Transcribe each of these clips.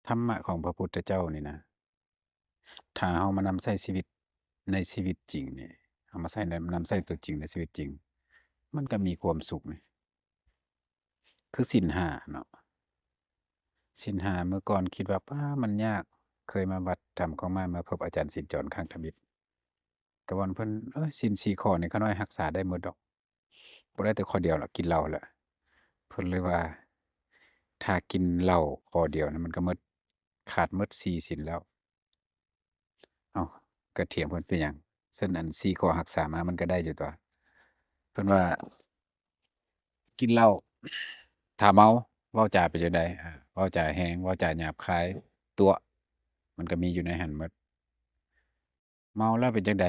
ທຳມະຂອງພະພຸດທະເຈົ້ານີ້ນະ ຖ້າເຮົາມານຳໃຊ້ຊີວິດໃນຊີວິດຈິງນີ້ ເຮົາມາໃຊ້ ນຳໃຊ້ຕົວຈິງໃນຊີວິດຈິງ ມັນກໍມີຄວາມສຸກນີ້ ຄືສິນຫ້າເນາະ ສິນຫ້າເມື່ອກ່ອນຄິດວ່າ ປ້າ ມັນຍາກ ເຄີຍມາວັດທຳຂອງມາ ມາພົບອາຈານສິນຈອນຄັ້ງທຳອິດ ກໍວ່າເພິ່ນ ເອີຍ ສິນສີ່ຂໍ້ນີ້ຂ້ານ້ອຍຮັກສາໄດ້ໝົດດອກ ບໍ່ໄດ້ແຕ່ຂໍ້ດຽວລະ ກິນເຫຼົ້າລະ ເພິ່ນເລີຍວ່າ ຖ້າກິນເຫຼົ້າຂໍ້ດຽວນະ ມັນກໍໝົດ ຂາດໝົດສີ່ສິນແລ້ວ. ເອົ້າ ກະຖຽງເພິ່ນເປັນຫຍັງ? ຊັ້ນອັນສີ່ຂໍ້ຮັກສາມາມັນກະໄດ້ຢູ່ຕົວະ. ເພິ່ນວ່າ ກິນເຫຼົ້າ ຖ້າເມົາ ເວົ້າຈາເປັນຈັ່ງໃດ? ອາ ເວົ້າຈາແຮງ ເວົ້າຈາຫຍາບຄາຍ ຕົວະ ມັນກະມີຢູ່ໃນຫັ້ນໝົດ. ເມົາແລ້ວເປັນຈັ່ງໃດ?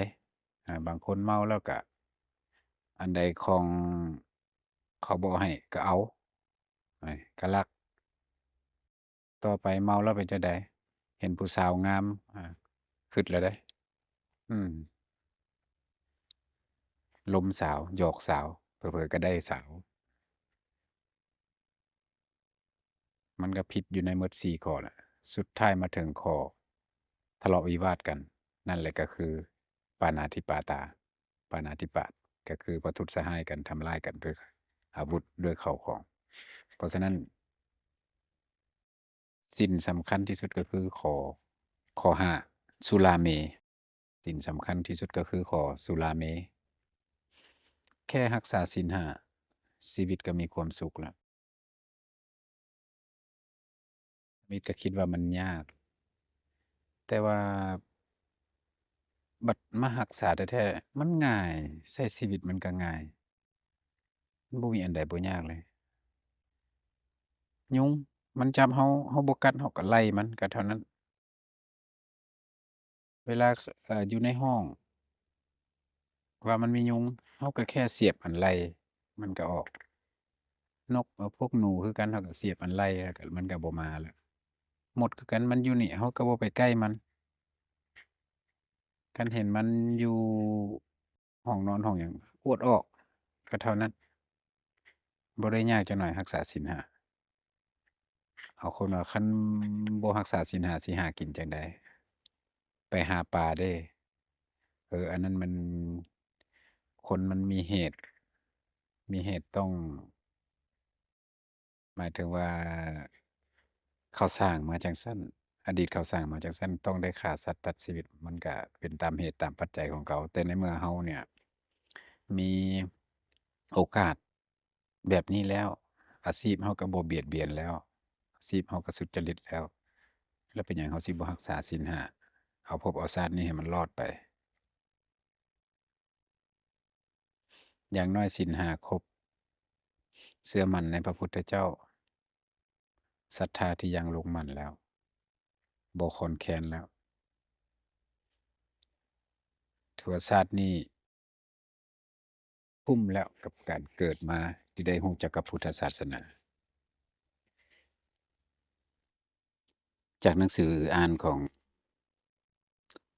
ອາ ບາງຄົນເມົາແລ້ວກະ ອັນໃດຂອງເຂົາບໍ່ໃຫ້ກະເອົາ ກະລັກ. ຕໍ່ໄປເມົາແລ້ວເປັນຈັ່ງໃດ? ເຫັນຜູ້ສາວງາມ ອາ ຄຶດແລ້ວເດ້ ອືມ ລົມສາວ ຫຍອກສາວ ເຜີໆກະໄດ້ສາວ. ມັນກໍຜິດຢູ່ໃນໝົດສີ່ຂໍ້ແຫຼະ ສຸດທ້າຍມາເຖິງຂໍ້ທະເລາະວິວາດກັນ ນັ້ນແຫຼະກໍຄືປານາທິປາຕາ ປານາທິປາດ ກໍຄືປະທຸດສະຮ້າຍກັນ ທຳລາຍກັນດ້ວຍອາວຸດ ດ້ວຍເຂົ້າຂອງ. ເພາະສະນັ້ນ ສິນສຳຄັນທີ່ສຸດກໍຄືຂໍ້ ຂໍ້ຫ້າ ສຸລາເມ ສິນສຳຄັນທີ່ສຸດກໍຄືຂໍ້ສຸລາເມ ແຄ່ຮັກສາສິນຫ້າ ຊີວິດກໍມີຄວາມສຸກແລ້ວ. ມິດກໍຄິດວ່າມັນຍາກ ແຕ່ວ່າບັດມາຮັກສາແທ້ໆ ມັນງ່າຍ ໃຊ້ຊີວິດມັນກໍງ່າຍ. ມັນບໍ່ມີອັນໃດບໍ່ຍາກເລີຍ. ຍຸງມັນຈັບເຮົາ ເຮົາບໍ່ກັດ ເຮົາກໍໄລ່ມັນ ກໍເທົ່ານັ້ນ. ເວລາ ເອີ ຢູ່ໃນຫ້ອງ ວ່າມັນມີຍຸງ ເຮົາກໍແຄ່ສຽບອັນໄລ່ ມັນກໍອອກ. ນົກ ເອີ ພວກໜູຄືກັນ ເຮົາກໍສຽບອັນໄລ່ ແລ້ວກໍມັນກໍບໍ່ມາແລ້ວ. ມົດຄືກັນ ມັນຢູ່ນີ້ ເຮົາກໍບໍ່ໄປໃກ້ມັນ. ຄັນເຫັນມັນຢູ່ຫ້ອງນອນຫ້ອງຫຍັງ ກວດອອກ ກໍເທົ່ານັ້ນ. ບໍ່ໄດ້ຍາກຈັກໜ້ອຍຮັກສາສິນຫ້າ. ເອົາຄົນວ່າ ຄັນບໍ່ຮັກສາສິນຫ້າ ຊິຫາກິນຈັ່ງໃດ? ໄປຫາປາເດ້. ເອີ ອັນນັ້ນມັນ ຄົນມັນມີເຫດ ມີເຫດຕ້ອງ ໝາຍເຖິງວ່າເຂົາສ້າງມາຈັ່ງຊັ້ນ ອະດີດເຂົາສ້າງມາຈັ່ງຊັ້ນ ຕ້ອງໄດ້ຂ້າສັດຕັດຊີວິດ ມັນກະເປັນຕາມເຫດຕາມປັດໄຈຂອງເຂົາ. ແຕ່ໃນເມື່ອເຮົາເນ່ຍມີໂອກາດແບບນີ້ແລ້ວ ອາຊີບເຮົາກະບໍ່ບຽດບຽນແລ້ວ ອາຊີບເຮົາກະສຸດຈະລິດແລ້ວ ແລ້ວເປັນຫຍັງເຮົາຊິບໍ່ຮັກສາສິນຫ້າ ເອົາພົບເອົາຊາດນີ້ໃຫ້ມັນລອດໄປ? ຢ່າງໜ້ອຍສິນຫ້າຄົບ, ເຊື່ອໝັ້ນໃນພະພຸດທະເຈົ້າ, ສັດທາທີ່ຍັງລົງໝັ້ນແລ້ວ, ບໍ່ຄອນແຄນແລ້ວ, ຖືວ່າຊາດນີ້ຄຸ້ມແລ້ວກັບການເກີດມາທີ່ໄດ້ຮູ້ຈັກກັບພຸດທະສາສະໜາ. ຈາກໜັງສືອ່ານຂອງ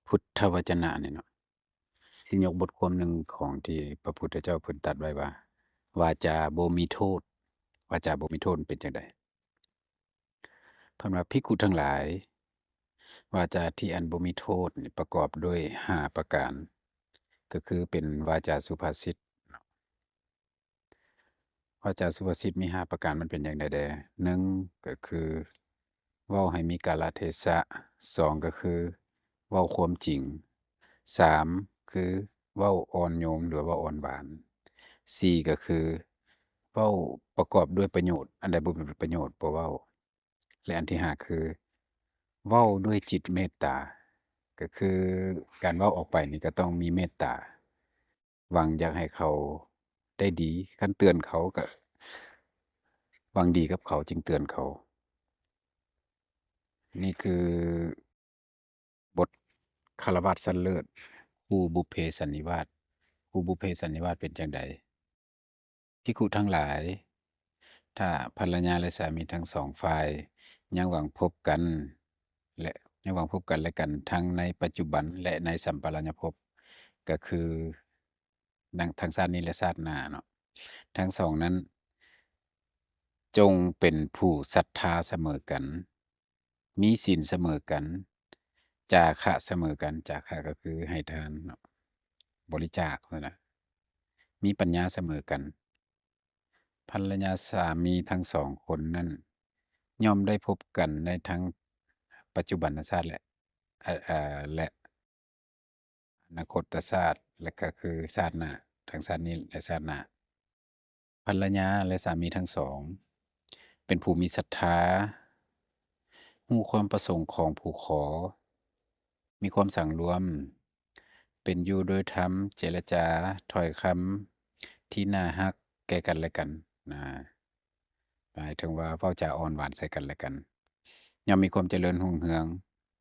ພຸດທະວະຈະນະນີ້ເນາະ, ຊິຍົກບົດຄວາມໜຶ່ງຂອງທີ່ພະພຸດທະເຈົ້າເພິ່ນຕັດໄວ້ວ່າ ວາຈາບໍ່ມີໂທດ. ວາຈາບໍ່ມີໂທດເປັນຈັ່ງໃດ? ເພິ່ນວ່າ ພິກຂຸທັງຫຼາຍ, ວາຈາທີ່ອັນບໍ່ມີໂທດນີ້ປະກອບດ້ວຍຫ້າປະການ, ກໍຄືເປັນວາຈາສຸພາສິດເນາະ. ວາຈາສຸພາສິດມີຫ້າປະການ ມັນເປັນຈັ່ງໃດແດ່? ໜຶ່ງ ກໍຄືເວົ້າໃຫ້ມີກາລະເທສະ, ສອງ ກໍຄືເວົ້າຄວາມຈິງ, ສາມ ຄືເວົ້າອ່ອນໂຍມ ຫຼືວ່າເວົ້າອ່ອນຫວານ, ສີ່ ກໍຄືເວົ້າປະກອບດ້ວຍປະໂຫຍດ, ອັນໃດບໍ່ເປັນປະໂຫຍດບໍ່ເວົ້າ. ແລະ ອັນທີຫ້າ ຄືເວົ້າດ້ວຍຈິດເມດຕາ, ກໍຄືການເວົ້າອອກໄປນີ້ກໍຕ້ອງມີເມດຕາ, ຫວັງຢາກໃຫ້ເຂົາໄດ້ດີ, ຄັນເຕືອນເຂົາກໍຫວັງດີກັບເຂົາຈຶ່ງເຕືອນເຂົາ. ນີ້ຄືບົດຄາລະວາດຊັ້ນເລີດ, ຄູ່ບຸບເພສັນນິວາດ. ຄູ່ບຸບເພສັນນິວາດເປັນຈັ່ງໃດ? ພິກຂຸທັງຫຼາຍ, ຖ້າພັນລະຍາ ແລະ ສາມີທັງສອງຝ່າຍຍັງຫວັງພົບກັນ ແລະ ຍັງຫວັງພົບກັນແລະກັນ ທັງໃນປັດຈຸບັນ ແລະ ໃນສຳປະລາຍະພົບ, ກໍຄືທັງຊາດນີ້ ແລະ ຊາດໜ້າເນາະ, ທັງສອງນັ້ນ ຈົ່ງເປັນຜູ້ສັດທາສະເໝີກັນ. ມີສິນສະເໝີກັນ, ຈາຄະສະເໝີກັນ, ຈາຄະກໍຄືໃຫ້ທານເນາະ, ບໍລິຈາກຫັ້ນນະ, ມີປັນຍາສະເໝີກັນ. ພັນລະຍາສາມີທັງສອງຄົນນັ້ນ ຍ່ອມໄດ້ພົບກັນໃນທັງປັດຈຸບັນນະຊາດ ແລະ ອາ ອາ ແລະ ອະນາຄົດຕະຊາດ ແລະ ກໍຄືຊາດໜ້າ, ທັງຊາດນີ້ ແລະ ຊາດໜ້າ. ພັນລະຍາ ແລະ ສາມີທັງສອງ ເປັນຜູ້ມີສັດທາ, ຮູ້ຄວາມປະສົງຂອງຜູ້ຂໍ, ມີຄວາມສັງລວມ, ເປັນຢູ່ໂດຍທຳ, ເຈລະຈາຖ້ອຍຄຳທີ່ໜ້າຮັກແກ່ກັນແລະກັນນະ, ໝາຍເຖິງວ່າເວົ້າຈາອ່ອນຫວານໃສ່ກັນແລະກັນ, ຍ່ອມມີຄວາມຈະເລີນຮຸ່ງເຮືອງ,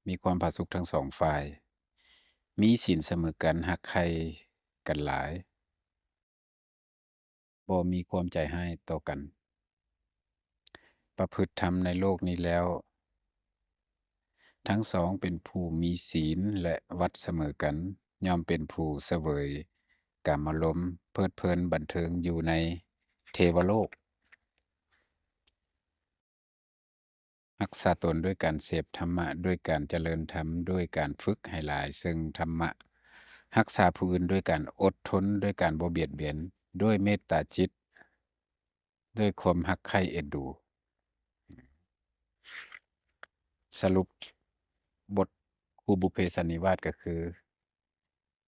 ມີຄວາມຜາສຸກທັງສອງຝ່າຍ, ມີສິນສະເໝີກັນ, ຮັກໃຄ່ກັນຫຼາຍ. ບໍ່ມີຄວາມໃຈຮ້າຍຕໍ່ກັນ, ປະພຶດທຳໃນໂລກນີ້ແລ້ວ, ທັງສອງເປັນຜູ້ມີສິນ ແລະ ວັດສະເໝີກັນ, ຍ່ອມເປັນຜູ້ສະເຫວີຍກາມາລົມ, ເພີດເພີນບັນເທີງຢູ່ໃນເທວະໂລກ. ຮັກສາຕົນດ້ວຍການເສບທຳມະ, ດ້ວຍການຈະເລີນທຳ, ດ້ວຍການຝຶກໃຫ້ຫຼາຍເຊິ່ງທຳມະ, ຮັກສາຜູ້ອື່ນດ້ວຍການອົດທົນ, ດ້ວຍການບໍ່ບຽດບຽນ, ດ້ວຍເມດຕາຈິດ, ດ້ວຍຄວາມຮັກໃຄ່ເອັນດູ. ສະຫຼຸບບົດຄູ່ບຸບເພສັນນິວາດກໍຄື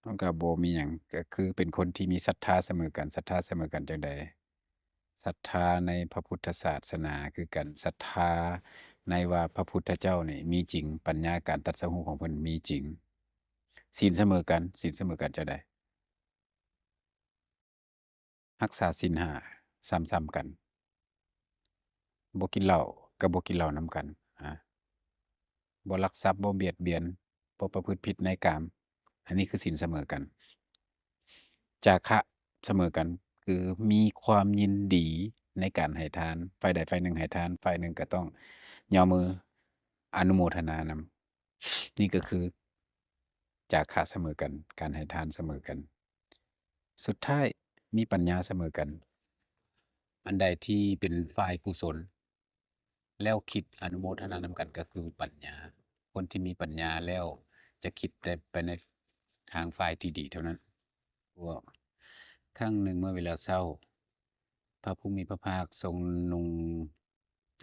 ມັນກໍບໍ່ມີຫຍັງ, ກໍຄືເປັນຄົນທີ່ມີສັດທາສະເໝີກັນ. ສັດທາສະເໝີກັນຈັ່ງໃດ? ສັດທາໃນພະພຸດທະສາສະໜາຄືກັນ, ສັດທາໃນວ່າພະພຸດທະເຈົ້ານີ້ມີຈິງ, ປັນຍາການຕັດສະຮູ້ຂອງເພິ່ນມີຈິງ. ສິນສະເໝີກັນ, ສິນສະເໝີກັນຈັ່ງໃດ? ຮັກສາສິນຫ້າຊ້ຳໆກັນ, ບໍ່ກິນເຫຼົ້າກໍບໍ່ກິນເຫຼົ້ານຳກັນ, ອາ, ບໍ່ລັກຊັບ, ບໍ່ບຽດບຽນ, ບໍ່ປະພຶດຜິດໃນກາມ, ອັນນີ້ຄືສິນສະເໝີກັນ. ຈາຄະສະເໝີກັນ ຄືມີຄວາມຍິນດີໃນການໃຫ້ທານ, ຝ່າຍໃດຝ່າຍໜຶ່ງໃຫ້ທານ, ຝ່າຍໜຶ່ງກໍຕ້ອງຍໍມືອະນຸໂມທະນານຳ. ນີ້ກໍຄືຈາຄະສະເໝີກັນ, ການໃຫ້ທານສະເໝີກັນ. ສຸດທ້າຍມີປັນຍາສະເໝີກັນ, ອັນໃດທີ່ເປັນຝ່າຍກຸສົນ ແລ້ວຄິດອະນຸໂມທະນານຳກັນກໍຄືປັນຍາ. ຄົນທີ່ມີປັນຍາແລ້ວຈະຄິດແຕ່ໄປໃນທາງຝ່າຍທີ່ດີເທົ່ານັ້ນ. ວ່າຄັ້ງໜຶ່ງເມື່ອເວລາເຊົ້າ, ພະຜູ້ມີພະພາກຊົງນຸ່ງ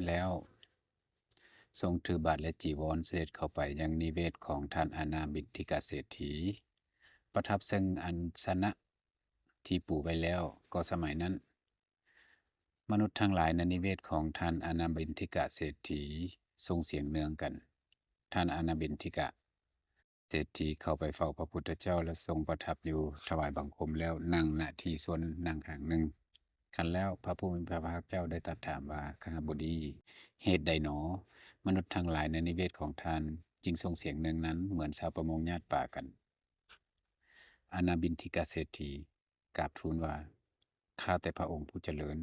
ແລ້ວຊົງຖືບາດ ແລະ ຈີວອນ ສະເດັດເຂົ້າໄປຍັງນິເວດຂອງທ່ານອານາບິນທິກະເສດຖີ. ປະທັບເຊິ່ງອາສະນະທີ່ປູໄວ້ແລ້ວ. ກໍສະໄໝນັ້ນ, ມະນຸດທັງຫຼາຍໃນນິເວດຂອງທ່ານອານາບິນທິກະເສດຖີສົ່ງສຽງເໜືອງກັນ. ທ່ານອານາບິນທິກະ ເສດຖີເຂົ້າໄປເຝົ້າພະພຸດທະເຈົ້າ ແລະ ຊົງປະທັບຢູ່, ຖວາຍບັງຄົມແລ້ວນັ່ງນະທີ່ສ່ວນນັ່ງຂ້າງໜຶ່ງ. ຄັນແລ້ວ, ພະຜູ້ມີພະພາກເຈົ້າໄດ້ຕັດຖາມວ່າ, ຄະຫະບໍດີ, ເຫດໃດໜໍ ມະນຸດທັງຫຼາຍໃນນິເວດຂອງທ່ານຈຶ່ງສົ່ງສຽງເໜືອງນັ້ນ ເໝືອນຊາວປະມົງຍາດປາກັນ? ອານາບິນທິກະເສດຖີ ກາບທູນວ່າ, ຂ້າແຕ່ພະອົງຜູ້ຈະເລີນ,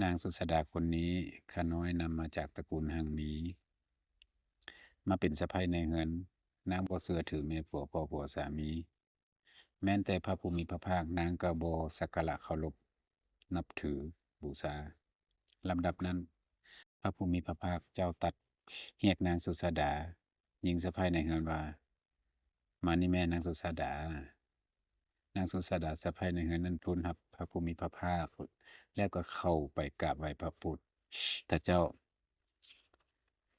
ນາງສຸຊາດາຄົນນີ້ ຂ້ານ້ອຍນຳມາຈາກຕະກູນຮັ່ງມີ, ມາເປັນສະໃພ້ໃນເຮືອນ, ນາງບໍ່ເຊື່ອຖືແມ່ຜົວ, ພໍ່ຜົວ, ສາມີ. ແມ່ນແຕ່ພະຜູ້ມີພະພາກ, ນາງກໍບໍ່ສັກກາລະເຄົາລົບນັບຖືບູຊາ. ລຳດັບນັ້ນ, ພະຜູ້ມີພະພາກເຈົ້າຕັດຮຽກນາງສຸຊາດາ, ຍິງສະໃພ້ໃນເຮືອນວ່າ, ມານີ້ແມ່ນາງສຸຊາດາ. ນາງສຸຊາດາ ສະໃພ້ໃນເຮືອນນັ້ນ ທູນຮັບພະຜູ້ມີພະພາກ ແລ້ວກໍເຂົ້າໄປກາບໄຫວ້ພະພຸດທະເຈົ້າ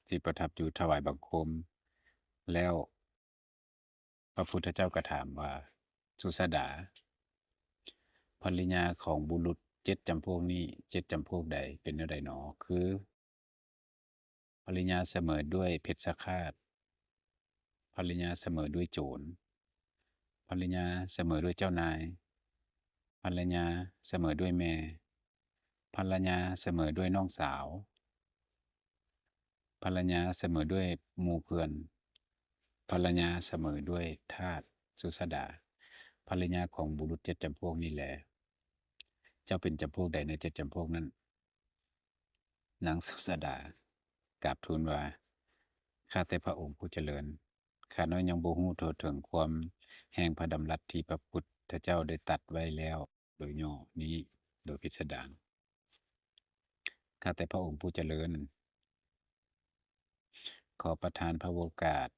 ທີ່ປະທັບຢູ່, ຖວາຍບັງຄົມແລ້ວ ພະພຸດທະເຈົ້າກໍຖາມວ່າ, ສຸຊາດາ, ພະລິຍາຂອງບຸລຸດເຈັດຈຳພວກນີ້ ເຈັດຈຳພວກໃດ ເປັນແນວໃດໜໍ? ຄື ພະລິຍາສະເໝີດ້ວຍເພັດຊະຄາດ, ພະລິຍາສະເໝີດ້ວຍໂຈນ, ພະລິຍາສະເໝີດ້ວຍເຈົ້ານາຍ, ພະລິຍາສະເໝີດ້ວຍແມ່, ພະລະຍາສະເໝີດ້ວຍນ້ອງສາວ, ພະລະຍາສະເໝີດ້ວຍໝູ່ເພື່ອນ, ພະລະຍາສະເໝີດ້ວຍທາດ. ສຸຊາດາ, ພະລິຍາຂອງບຸລຸດເຈັດຈຳພວກນີ້ແລ, ເຈົ້າເປັນຈຳພວກໃດໃນເຈັດຈຳພວກນັ້ນ? ນາງສຸຊາດາ ກາບທູນວ່າ, ຂ້າແຕ່ພະອົງຜູ້ຈະເລີນ, ຂ້ານ້ອຍຍັງບໍ່ຮູ້ທົ່ວເຖິງຄວາມແຫ່ງພະດຳລັດທີ່ພະພຸດທະເຈົ້າໄດ້ຕັດໄວ້ແລ້ວໂດຍຫຍໍ້ນີ້ໂດຍພິດສະດານ. ຂ້າແຕ່ພະອົງຜູ້ຈະເລີນ, ຂໍປະທານພະໂອກາດ,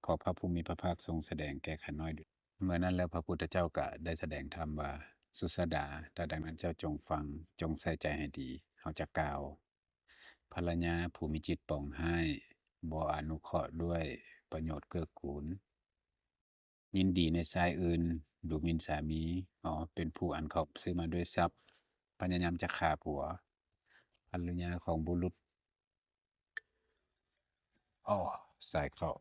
ຂໍພະຜູ້ມີພະພາກຊົງສະແດງແກ່ຂ້ານ້ອຍດ້ວຍ. ເມື່ອນັ້ນແລ້ວ ພະພຸດທະເຈົ້າກໍໄດ້ສະແດງທຳວ່າ, ສຸຊາດາ, ຖ້າດັ່ງນັ້ນເຈົ້າຈົ່ງຟັງ, ຈົ່ງໃສ່ໃຈໃຫ້ດີ, ເຮົາຈະກ່າວ. ພັນລະຍາຜູ້ມີຈິດປອງຮ້າຍ, ບໍ່ອະນຸເຄາະດ້ວຍປະໂຫຍດເກື້ອກູນ. ຍິນດີໃນຊາຍອື່ນ, ດູໝິ່ນສາມີ, ອໍ ເປັນຜູ້ອັນເຂົາຊື້ມາດ້ວຍຊັບ, ພະຍາຍາມຈະຂ້າຜົວ. ພັນລະຍາຂອງບຸລຸດ, ອໍ ສາຍເຂົາ